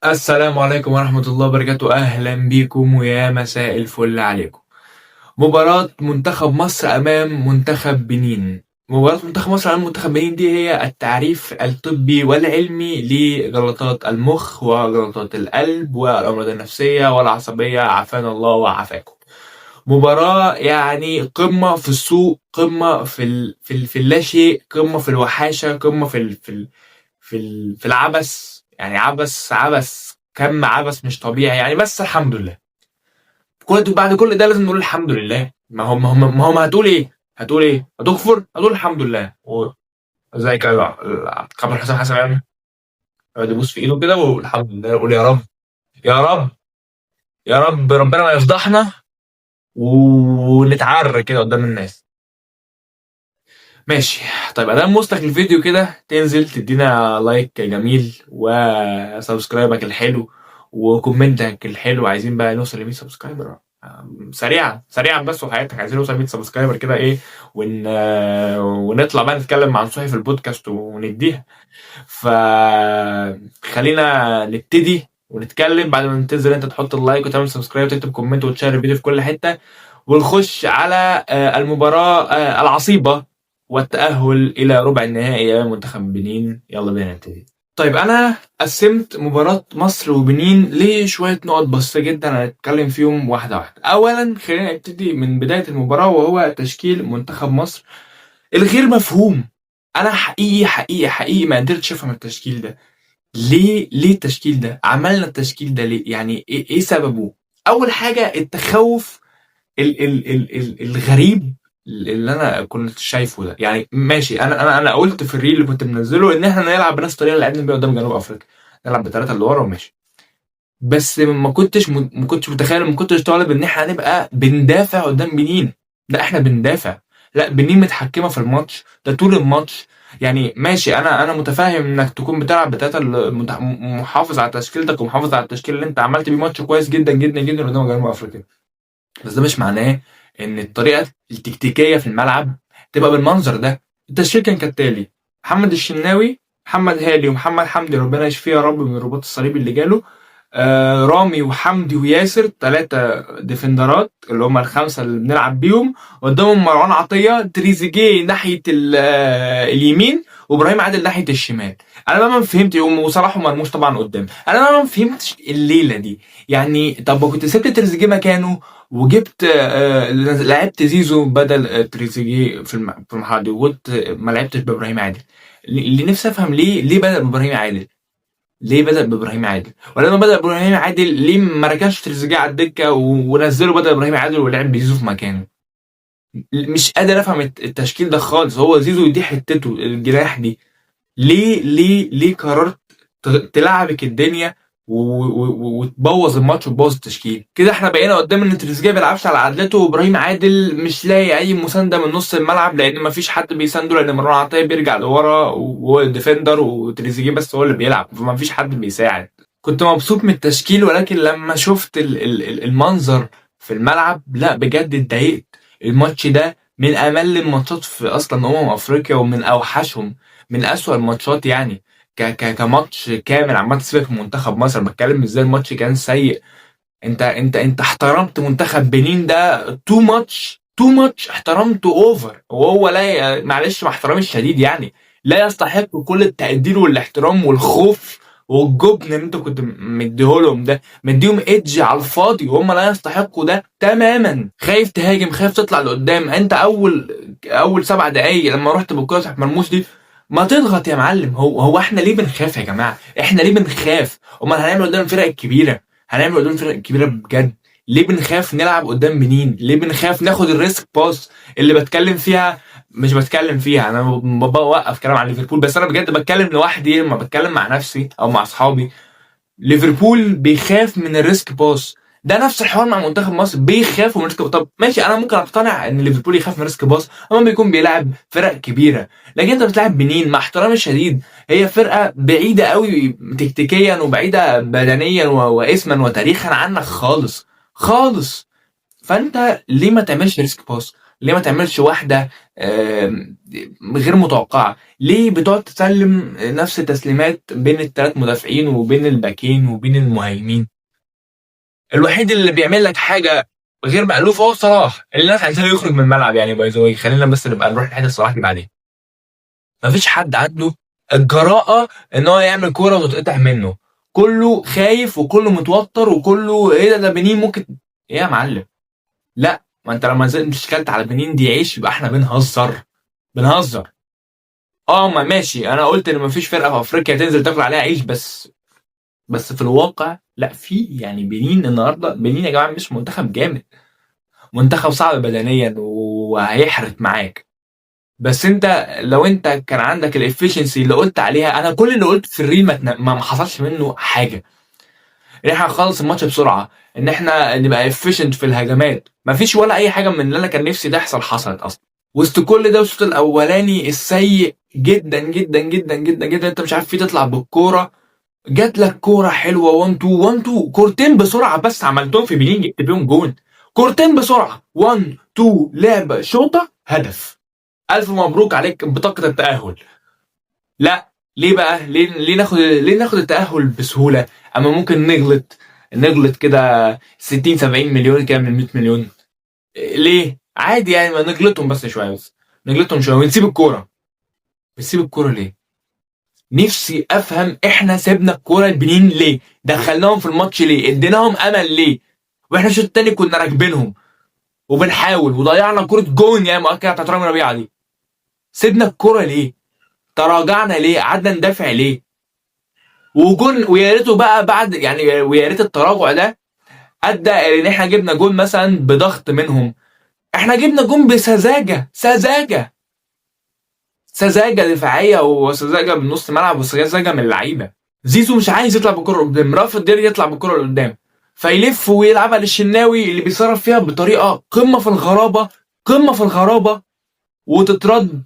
السلام عليكم ورحمة الله وبركاته. أهلا بيكم ويا مساء الفل عليكم. مباراة منتخب مصر أمام منتخب بنين. مباراة منتخب مصر أمام منتخب بنين دي هي التعريف الطبي والعلمي لجلطات المخ وجلطات القلب والأمراض النفسية والعصبية، عافانا الله وعافاكم. مباراة يعني قمة في السوء، قمة في اللاشيء، قمة في الوحاشة، قمة في العبث، يعني عبث عبث، كم عبث مش طبيعي يعني. بس الحمد لله، بعد كل ده لازم نقول الحمد لله. ما هو هتقول ايه؟ هتقول ايه؟ هتكفر؟ هتقول الحمد لله. زي كده كابتن حسام حسن يعني يقعد يبوس في ايده كده والحمد لله، يقول يا رب يا رب يا رب ربنا ما يفضحنا ونتعر كده قدام الناس. ماشي. طيب ادام وصلك الفيديو كده، تنزل تدينا like جميل و subscribe ك الحلو و comment ك الحلو. عايزين بقى نوصل ل 100 subscriber سريعا سريعا بس، وحياتك عايزين نوصل 100 subscriber كده ايه ونطلع بقى نتكلم مع نصوحي في البودكاست ونديها. فخلينا نبتدي ونتكلم بعد ما تنزل انت تحط ال like وتعمل subscribe وتكتب comment وتشير الفيديو في كل حتة، ونخش على المباراة العصيبة والتأهل إلى ربع النهائي أمام منتخب بنين. يلا بينا نبتدي. طيب أنا قسمت مباراة مصر وبنين لشوية نقط بسيطة جدا هنتكلم فيهم واحدة واحدة. أولا خلينا نبتدي من بداية المباراة، وهو تشكيل منتخب مصر الغير مفهوم. أنا حقيقي حقيقي حقيقي ما قدرتش أفهم التشكيل ده. ليه التشكيل ده؟ عملنا التشكيل ده ليه؟ يعني إيه سببه؟ أول حاجة التخوف ال ال ال ال الغريب اللي انا كنت شايفه ده. يعني ماشي، انا قلت في ال reel اللي كنت منزله ان احنا نلعب بنفس الطريقة اللي لعبنا بيها قدام جنوب افريقيا، نلعب بثلاثة اللي ورا وماشي. بس ما كنتش متخيل، ما كنتش طالب ان احنا هنبقى بندافع قدام بنين. لا احنا بندافع، لا بنين متحكمه في الماتش ده طول الماتش. يعني ماشي، انا متفاهم انك تكون بتلعب بثلاثة، محافظ على تشكيلتك ومحافظ على التشكيل اللي انت عملت بيه ماتش كويس جدا جدا جدا قدام جنوب افريقيا، بس ده مش معناه ان الطريقة التكتيكيه في الملعب تبقى بالمنظر ده. التشكيل كان كالتالي: محمد الشناوي، محمد هاني، ومحمد حمدي ربنا يشفيه يا رب من الرباط الصليبي اللي جاله، رامي وحمدي وياسر، ثلاثة defender ات اللي هم الخمسة اللي بنلعب بيهم. قدامهم مروان عطية، تريزيجيه ناحية اليمين، وابراهيم عادل ناحية الشمال. انا بقى ما فهمت، وصلاح ومرموش طبعا قدام. انا بقى ما فهمتش الليلة دي. يعني طب ما كنت سبت تريزيجيه مكانه وجبت لعبت زيزو بدل تريزيجيه في المرحلة دي، وقلت ما لعبتش بابراهيم عادل. اللي نفسي افهم ليه بدأ بابراهيم عادل؟ ليه بدأ بابراهيم عادل؟ ولما بدأ بابراهيم عادل ليه ما ركنش تريزيجيه على الدكة ونزله بدل ابراهيم عادل ولعب بزيزو في مكانه؟ مش قادر افهم التشكيل ده خالص. هو زيزو دي حتته الجناح دي، ليه قررت تلعبك الدنيا وتبوظ الماتش وتبوظ التشكيل كده؟ احنا بقينا قدام ان تريزيجيه بيلعبش على عدلته، وابراهيم عادل مش لاقي اي مساندة من نص الملعب لان مفيش حد بيسانده، لان مروان عطية بيرجع لورا وهو defender، وتريزيجيه بس هو اللي بيلعب، فمفيش حد بيساعد. كنت مبسوط من التشكيل، ولكن لما شفت المنظر في الملعب لا بجد اتضايقت. الماتش ده من امل الماتشات في اصلا افريقيا، ومن اوحشهم، من اسوأ الماتشات يعني ك ك كماتش كامل عامة. سيبك من منتخب مصر، بتكلم ازاي الماتش كان سيء. انت احترمت منتخب بنين ده too much too much، احترمته over، وهو لا معلش مع احترامي الشديد يعني لا يستحق كل التقدير والاحترام والخوف والجبن اللي انت كنت مديهولهم ده. مديهم edge على الفاضي وهم لا يستحقوا ده تماما. خايف تهاجم، خايف تطلع لقدام. انت اول 7 دقايق لما رحت بالكرة تحت مرموش دي، ما تضغط يا معلم. هو احنا ليه بنخاف يا جماعة؟ احنا ليه بنخاف؟ امال هنعمل قدام الفرق الكبيره؟ هنعمل قدام الفرق الكبيرة بجد؟ ليه بنخاف نلعب قدام بنين؟ ليه بنخاف ناخد ال risk pass اللي بتكلم فيها؟ مش بتكلم فيها، انا بوقف كلام عن ليفربول، بس انا بجد بتكلم لوحدي لما بتكلم مع نفسي او مع اصحابي. ليفربول بيخاف من ال risk pass ده، نفس الحوار مع منتخب مصر، بيخافوا من risk. طب ماشي، انا ممكن اقتنع ان ليفربول يخاف من risk pass اما بيكون بيلعب فرق كبيره، لكن انت بتلعب بنين، مع احترامي الشديد هي فرقه بعيدة قوي تكتيكيا وبعيدة بدنيا واسما وتاريخا عنك خالص خالص. فانت ليه ما تعملش risk pass؟ ليه ما تعملش واحدة غير متوقعه؟ ليه بتقعد تسلم نفس التسليمات بين الثلاث مدافعين وبين الباكين وبين المهاجمين؟ الوحيد اللي بيعمل لك حاجة غير مألوفة هو صلاح، اللي الناس عايزاه يخرج من الملعب. يعني by the way، خلينا بس نبقى نروح لحته صلاح دي بعدين. مفيش حد عنده الجراءة ان هو يعمل كورة وتتقطع منه، كله خايف وكله متوتر وكله ايه ده، ده بنين ممكن ايه يا معلم؟ لا، ما انت لما نزلت اشتغلت على بنين دي عيش، يبقى احنا بنهزر بنهزر. ما ماشي، انا قلت ان مفيش فرقه في افريقيا تنزل تاكل عليها عيش، بس في الواقع لا في. يعني بنين النهارده، بنين يا جماعة مش منتخب جامد، منتخب صعب بدنيا وهيحرت معاك، بس انت لو انت كان عندك ال efficiency اللي قلت عليها، انا كل اللي قلت في ال reel ما حصلش منه حاجة، ان احنا نخلص الماتش بسرعة، ان احنا نبقى efficient في الهجمات، ما فيش ولا اي حاجة من اللي انا كان نفسي تحصل حصلت اصلا. وسط كل ده والشوط الاولاني السيء جدا جدا جدا جدا جدا، انت مش عارف فيه تطلع بالكوره، جات لك كورة حلوة 1 2 1 2، كورتين بسرعة بس عملتهم في بنين جبت بيهم جون، كورتين بسرعة 1 2، لعبه شوطه هدف، الف مبروك عليك بطاقة التاهل. لا ليه بقى؟ ليه ناخد التاهل بسهولة؟ اما ممكن نغلط كده 60 70 مليون كده من 100 مليون، ليه؟ عادي يعني، ما نغلطهم بس شوية، بس نغلطهم شوية ونسيب الكورة. بنسيب الكورة ليه؟ نفسي افهم احنا سيبنا الكورة لبنين ليه؟ دخلناهم في الماتش ليه؟ اديناهم امل ليه؟ واحنا الشوط التاني كنا راكبينهم وبنحاول وضيعنا كورة جون يا مؤكدة بتاعت رامي ربيعة دي. سيبنا الكورة ليه؟ تراجعنا ليه؟ قعدنا ندافع ليه؟ وجون، ويا ريته بقى بعد يعني، ويا ريت التراجع ده ادى ان احنا جبنا جون مثلا بضغط منهم، احنا جبنا جون بسذاجه، سذاجة، سذاجة دفاعية وسذاجه من نص ملعب وسذاجه من اللعيبة. زيزو مش عايز يطلع بالكرة لقدام، رافض يطلع بالكرة لقدام، فيلف ويلعبها للشناوي اللي بيتصرف فيها بطريقة قمة في الغرابة، قمة في الغرابة، وتترد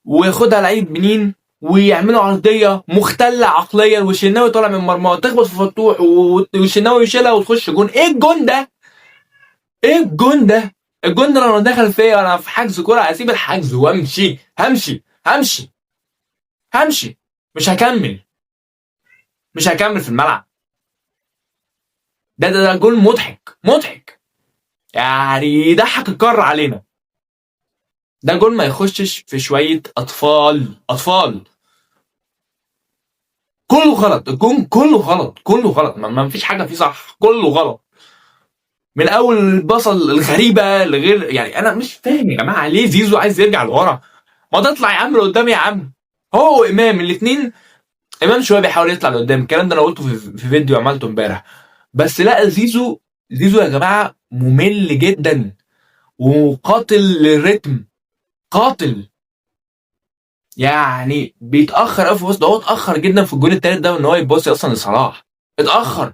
وياخدها لعيب منين ويعملوا عرضية مختله عقليا، والشناوي طالع من مرماه تخبط في فتوح والشناوي يشيلها وتخش جون. ايه الجون ده؟ ايه الجون ده؟ الجون ده لو دخل فيا انا في حجز كورة هسيب الحجز وامشي، همشي همشي همشي، مش هكمل، مش هكمل في الملعب. ده جول مضحك، مضحك يعني، يضحك الكر علينا. ده جول ما يخشش في شوية أطفال، أطفال. كله غلط، الجون كله غلط، كله غلط، ما فيش حاجة فيه صح، كله غلط. من أول البصل الغريبة لغير، يعني أنا مش فاهم يا جماعة ليه زيزو عايز يرجع لورا؟ ما تطلع يا عم لقدام يا عم. هو وإمام الاتنين، إمام شوية بيحاول يطلع لقدام، الكلام ده أنا قلته في فيديو عملته امبارح. بس لا، زيزو يا جماعة ممل جدا وقاتل للريتم، قاتل يعني، بيتأخر قوي في الوسط. هو اتأخر جدا في الجون التالت ده ان هو يباصي اصلا لصلاح، اتأخر.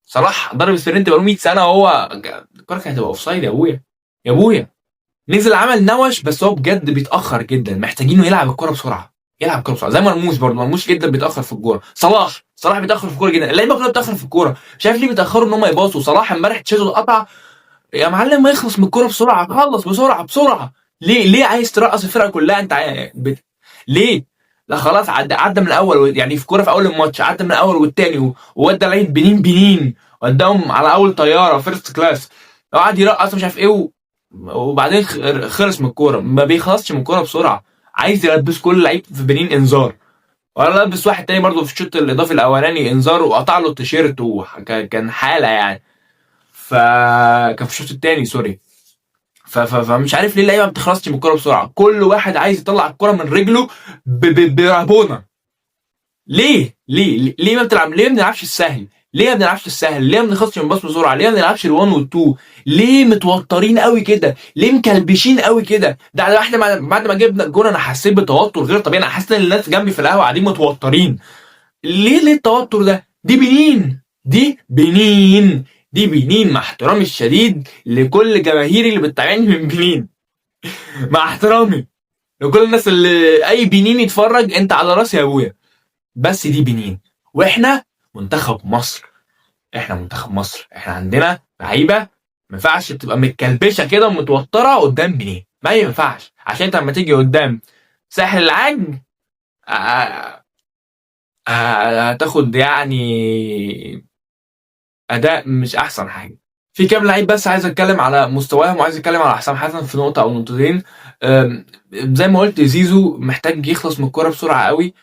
صلاح ضرب sprint بقاله 100 سنة وهو الكورة كانت هتبقى offside يا ابويا، يا ابويا. نزل عمل نوش، بس هو بجد بيتأخر جدا، محتاجينه يلعب الكورة بسرعة، يلعب الكورة بسرعة زي مرموش برضه، مرموش جدا بيتأخر في الكورة. صلاح بيتأخر في الكورة جدا، اللعيبة كلها بتتأخر في الكورة، مش عارف ليه بيتأخروا ان هم يباصوا. صلاح امبارح تيشيرته اتقطع يا معلم، ما يخلص من الكورة بسرعة، خلص بسرعة بسرعة. ليه عايز ترقص الفرقة كلها؟ انت ليه؟ لا خلاص، عدى من الاول، يعني في كورة في اول الماتش عدى من الاول والتاني وودى لعيب بنين بنين وداهم على اول طيارة first class، قعد يرقص مش عارف ايه وبعدين خلص من الكورة، ما بيخلصش من الكورة بسرعة، عايز يلبس كل لعيب في بنين انذار، ولا لبس واحد تاني برضه في الشوط الاضافي الاولاني انذار وقطع له التيشيرت، وكان حاله يعني. فكان في الشوط التاني sorry. فمش عارف ليه اللعيبة ما بتخلصش من الكورة بسرعة، كل واحد عايز يطلع الكورة من رجله برابونه. ليه؟ ليه؟ ليه ما بتلعب؟ ليه ما بنلعبش السهل؟ ليه ما بنلعبش السهل؟ ليه ما بنخلصش من باص بسرعة؟ ليه ما بنلعبش ال1 وال2؟ ليه متوترين قوي كده؟ ليه مكلبشين قوي كده؟ ده على احنا بعد ما جبنا الجون انا حسيت بتوتر غير طبيعي، انا حاسس ان الناس جنبي في القهوة قاعدين متوترين. ليه التوتر ده؟ دي بنين، دي بنين، دي بنين، مع احترامي الشديد لكل جماهيري اللي بتتابعني من بنين، مع احترامي لكل الناس اللي اي بنين يتفرج انت على راسي يا ابويا، بس دي بنين، واحنا منتخب مصر، احنا منتخب مصر، احنا عندنا لعيبة ما ينفعش تبقى متكلبشه كده ومتوتره قدام بنين، ما ينفعش، عشان انت لما تيجي قدام ساحل العاج هتاخد يعني اداء مش احسن حاجة. في كام لعيب بس عايز اتكلم على مستواهم، وعايز اتكلم على حسام حسن في نقطة او نقطتين. زي ما قلت زيزو محتاج يخلص من الكورة بسرعة قوي،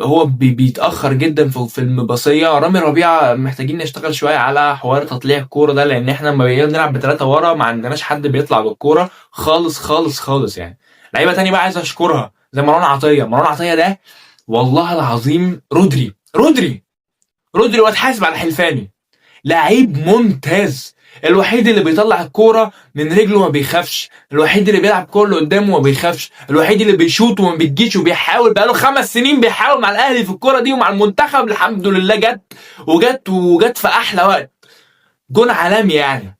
هو بيتاخر جدا في المباصيه. رامي ربيعة محتاجين نشتغل شوية على حوار تطليع الكورة ده، لان احنا لما بقينا بنلعب بثلاثة ورا ما عندناش حد بيطلع بالكورة خالص خالص خالص يعني. لعيبة تاني بقى عايز اشكرها زي مروان عطية. مروان عطية ده والله العظيم رودري رودري رودري، واتحاسب على حلفاني، لعيب ممتاز، الوحيد اللي بيطلع الكورة من رجله وما بيخافش، الوحيد اللي بيلعب كورة قدامه وما بيخافش، الوحيد اللي بيشوط وما بتجيش وبيحاول، بقاله 5 سنين بيحاول مع الاهلي في الكورة دي ومع المنتخب، الحمد لله جت وجت وجت في احلى وقت، جون عالمي يعني.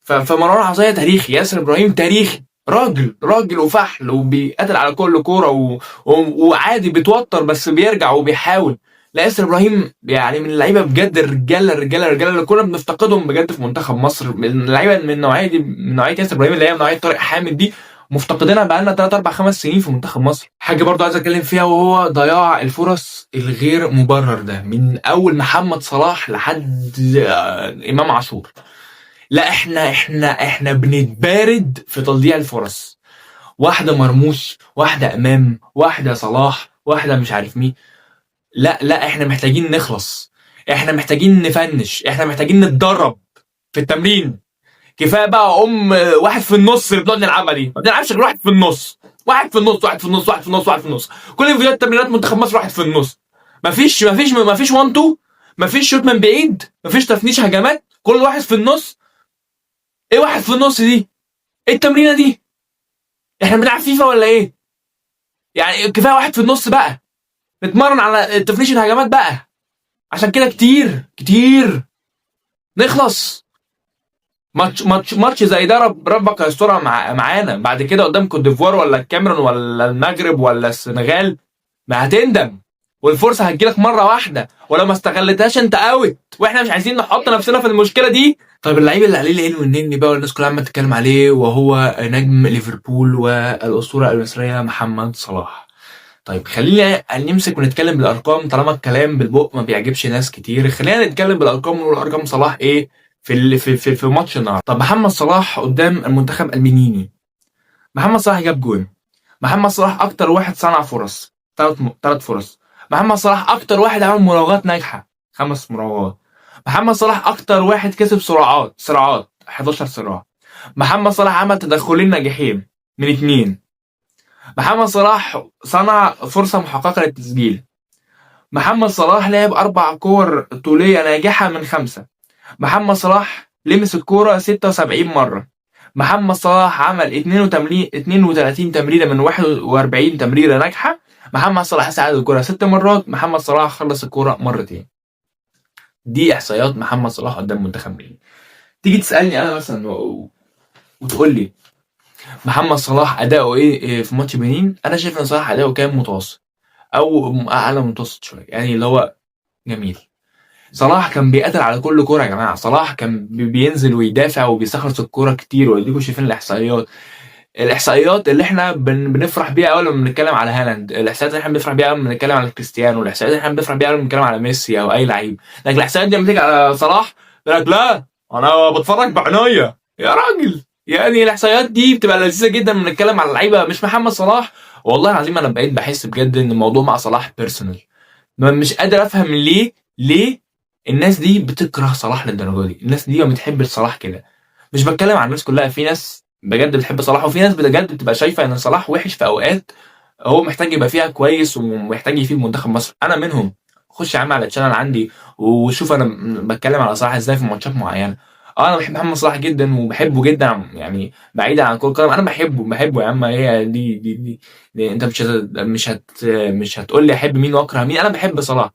فمروان عطية تاريخي، ياسر ابراهيم تاريخي، راجل راجل وفحل وبيقاتل على كل كورة وعادي بيتوتر بس بيرجع وبيحاول. لا ياسر ابراهيم يعني من اللعيبة بجد، الرجالة الرجالة الرجالة اللي كنا بنفتقدهم بجد في منتخب مصر، من اللعيبة من النوعية دي، من نوعية ياسر ابراهيم اللي هي من نوعية طارق حامد دي، مفتقدينها بقالنا 3 4 5 سنين في منتخب مصر. حاجة برضو عايز اتكلم فيها وهو ضياع الفرص الغير مبرر ده، من اول محمد صلاح لحد امام عاشور. لا احنا بنتبارد في تضييع الفرص، واحدة مرموش، واحدة امام، واحدة صلاح، واحدة مش عارف مين. لا لا احنا محتاجين نخلص، احنا محتاجين نفنش، احنا محتاجين نتدرب في التمرين. كفاية بقى واحد في النص اللي بنقعد نلعبها دي، ما بنلعبش غير واحد في النص، واحد في النص، واحد في النص، واحد في النص، واحد في النص. كل فيديوهات تمرينات منتخب مصر واحد في النص، مفيش مفيش مفيش 1 2، مفيش شوت من بعيد، مفيش تفنيش هجمات، كل واحد في النص. ايه واحد في النص دي؟ ايه التمرينه دي؟ احنا بنلعب فيفا ولا ايه؟ يعني كفاية واحد في النص بقى، نتمرن على تفنيش الهجمات بقى، عشان كده كتير كتير نخلص. ماتش ماتش ماتش زي ده ربك هيسترها معانا بعد كده قدام كوت ديفوار ولا الكاميرون ولا المغرب ولا السنغال، ما هتندم، والفرصة هتجيلك مرة واحدة، ولو ما استغلتهاش انت out، واحنا مش عايزين نحط نفسنا في المشكلة دي. طيب اللعيب اللي عليه العين والنني بقى والناس كلها عماله تتكلم عليه، وهو نجم ليفربول والاسطوره المصرية محمد صلاح. طيب خلينا نمسك ونتكلم بالارقام، طالما الكلام بالبق ما بيعجبش ناس كتير، خلينا نتكلم بالارقام ونقول ارقام صلاح ايه في في في, في ماتش النهارده. طب محمد صلاح قدام المنتخب البنيني، محمد صلاح جاب جون، محمد صلاح اكتر واحد صنع فرص، 3 فرص، محمد صلاح اكتر واحد عمل مراوغات ناجحة، 5 مراوغات، محمد صلاح اكتر واحد كسب صراعات 11 صراع، محمد صلاح عمل تدخلين ناجحين من 2، محمد صلاح صنع فرصة محققة للتسجيل، محمد صلاح لعب 4 كور طولية ناجحة من 5، محمد صلاح لمس الكورة 76 مرة، محمد صلاح عمل 32 تمريرة من 41 تمريرة ناجحة، محمد صلاح ساعد الكورة 6 مرات، محمد صلاح خلص الكورة مرتين. دي إحصائيات محمد صلاح قدام منتخب بنين. تيجي تسألني أنا مثلا وتقول لي محمد صلاح أداؤه إيه في ماتش بنين؟ أنا شايف إن صلاح أداؤه كان متوسط أو أعلى متوسط شوية، يعني اللي هو جميل. صلاح كان بيقاتل على كل كورة يا جماعة، صلاح كان بينزل ويدافع وبيستخلص الكورة كتير، واديكم شايفين الاحصائيات اللي احنا بنفرح بيها اول لما بنتكلم على هالاند، الاحصائيات اللي احنا بنفرح بيها اول لما بنتكلم على كريستيانو، الاحصائيات اللي احنا بنفرح بيها اول لما بنتكلم على ميسي او اي لعيب. لكن الاحصائيات دي لما تيجي على صلاح يقول لك لا انا بتفرج بعناية يا راجل. يعني الاحصائيات دي بتبقى لذيذة جدا لما بنتكلم على اللعيبة مش محمد صلاح. والله العظيم انا بقيت بحس بجد ان الموضوع مع صلاح personal، مش قادر افهم ليه الناس دي بتكره صلاح للدرجة دي، الناس دي ما بتحبش صلاح كده. مش بتكلم عن الناس كلها، في ناس بجد بتحب صلاح، وفي ناس بجد بتبقى شايفه ان صلاح وحش في اوقات هو محتاج يبقى فيها كويس ومحتاج يفيد منتخب مصر. انا منهم. خش يا عم على ال channel عندي وشوف انا بتكلم على صلاح ازاي في ماتشات معينة. انا بحب محمد صلاح جدا وبحبه جدا، يعني بعيدا عن كل الكلام انا بحبه يا عم. هي دي دي دي, دي انت مش هت مش هت مش هتقول لي احب مين واكره مين، انا بحب صلاح.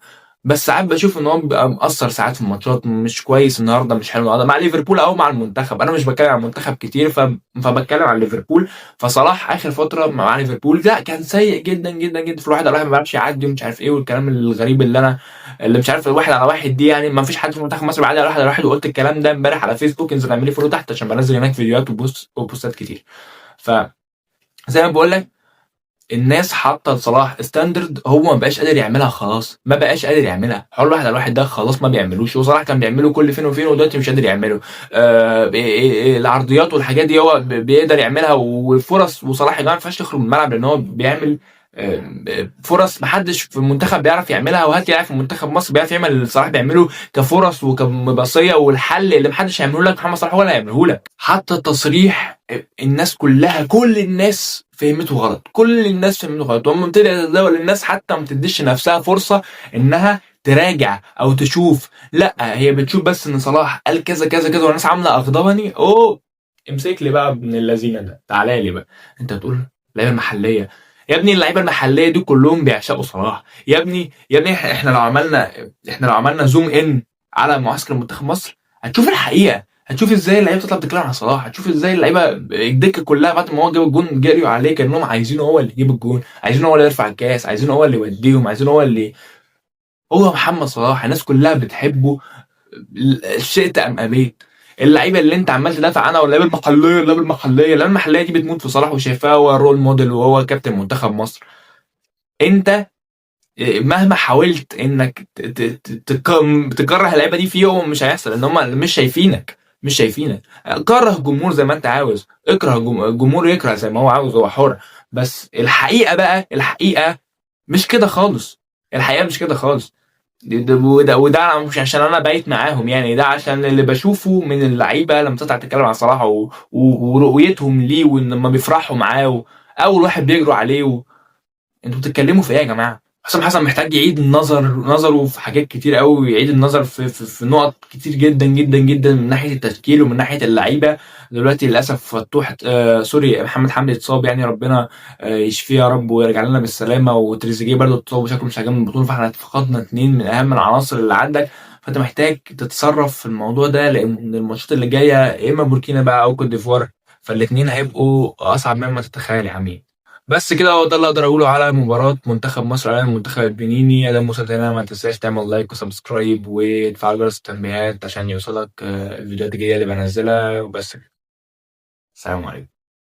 بس ساعات بشوف ان هو بيبقى مقصر ساعات في الماتشات، مش كويس النهارده، مش حلو النهارده مع ليفربول او مع المنتخب. انا مش بتكلم عن المنتخب كتير، فبتكلم عن ليفربول. فصلاح اخر فترة مع ليفربول لا كان سيء جدا جدا جدا، في الواحد على واحد ما بيعرفش يعدي ومش عارف ايه، والكلام الغريب اللي مش عارف الواحد على واحد دي، يعني ما فيش حد في منتخب مصر بيعدي على واحد على واحد. وقلت الكلام ده امبارح على فيسبوك، انزل اعمل لي follow تحت عشان بنزل هناك فيديوهات وبوستات كتير. ف زي ما بقول لك، الناس حاطه لصلاح standard هو ما بقاش قادر يعملها، خلاص ما بقاش قادر يعملها. حوار واحد على واحد ده خلاص ما بيعملوش، وصلاح كان بيعمله كل فين وفين ودلوقتي مش قادر يعمله. العرضيات والحاجات دي هو بيقدر يعملها، وفرص، وصلاح يا جماعة ما ينفعش يخرج من الملعب لان هو بيعمل فرص محدش في المنتخب بيعرف يعملها، وهات لاعب في منتخب مصر بيعرف يعمل اللي صلاح بيعمله كفرص وكمباصيه، والحل اللي محدش هيعمله لك محمد صلاح ولا هيعمله لك. حتى تصريح الناس كلها، كل الناس فهمته غلط، كل الناس فهمته غلط، وهم ابتدى يتداول. الناس حتى ما بتديش نفسها فرصة انها تراجع او تشوف، لا هي بتشوف بس ان صلاح قال كذا كذا كذا والناس عامله اغضبني، اوه امسك لي بقى ابن اللذينه ده، تعالى لي بقى انت بتقول اللعيبة المحلية. يا ابني اللعيبة المحلية دي كلهم بيعشقوا صلاح يا ابني، يا ابني احنا لو عملنا zoom in على معسكر منتخب مصر هتشوف الحقيقة، هتشوف ازاي اللعيبة تطلع بتتكلم عن صلاح، هتشوف ازاي اللعيبة الدكة كلها بعد ما هو جاب الجون جريوا عليه كانهم عايزينه هو اللي يجيب الجون، عايزينه هو اللي يرفع الكاس، عايزينه هو اللي يوديهم، عايزينه هو اللي هو محمد صلاح. الناس كلها بتحبه شئت ام ابيت. اللعيبة اللي انت عمال تدافع عنها واللعيبة المحلية، اللعيبة المحلية، اللعيبة المحلية دي بتموت في صلاح وشايفاه هو role model وهو كابتن منتخب مصر. انت مهما حاولت انك تكره اللعيبة دي فيهم مش هيحصل، ان هم مش شايفينك، مش شايفينك. كره الجمهور زي ما انت عاوز، اكره الجمهور يكره زي ما هو عاوز، هو حر. بس الحقيقة بقى، الحقيقة مش كده خالص، الحقيقة مش كده خالص. وده مش عشان انا بايت معاهم يعني، ده عشان اللي بشوفه من اللعيبة لما تطلع تتكلم عن صلاح ورؤيتهم ليه، وان لما بيفرحوا معاه اول واحد بيجروا عليه. انتوا بتتكلموا في ايه يا جماعة؟ حسام حسن محتاج يعيد النظر نظره في حاجات كتير قوي، ويعيد النظر في نقط كتير جدا جدا جدا من ناحية التشكيل ومن ناحية اللعيبة. دلوقتي للاسف فتوح sorry محمد حمدي اتصاب، يعني ربنا يشفيه يا رب ويرجع لنا بالسلامة، وتريزيجيه برضه اتصاب وشكله مش هيكمل البطولة، فاحنا فقدنا 2 من اهم العناصر اللي عندك. فانت محتاج تتصرف في الموضوع ده، لان الماتشات اللي جاية يا اما بوركينا بقى او كوت ديفوار، فالاثنين هيبقوا اصعب مما تتخيل يا عمي. بس كده هو ده اللي اقدر اقوله على مباراة منتخب مصر على المنتخب البنيني. ادام وصلت هنا ما تنساش تعمل like و subscribe وتفعل جرس التنبيهات عشان يوصلك الفيديوهات الجديدة اللي بنزلها. وبس كده، السلام عليكم.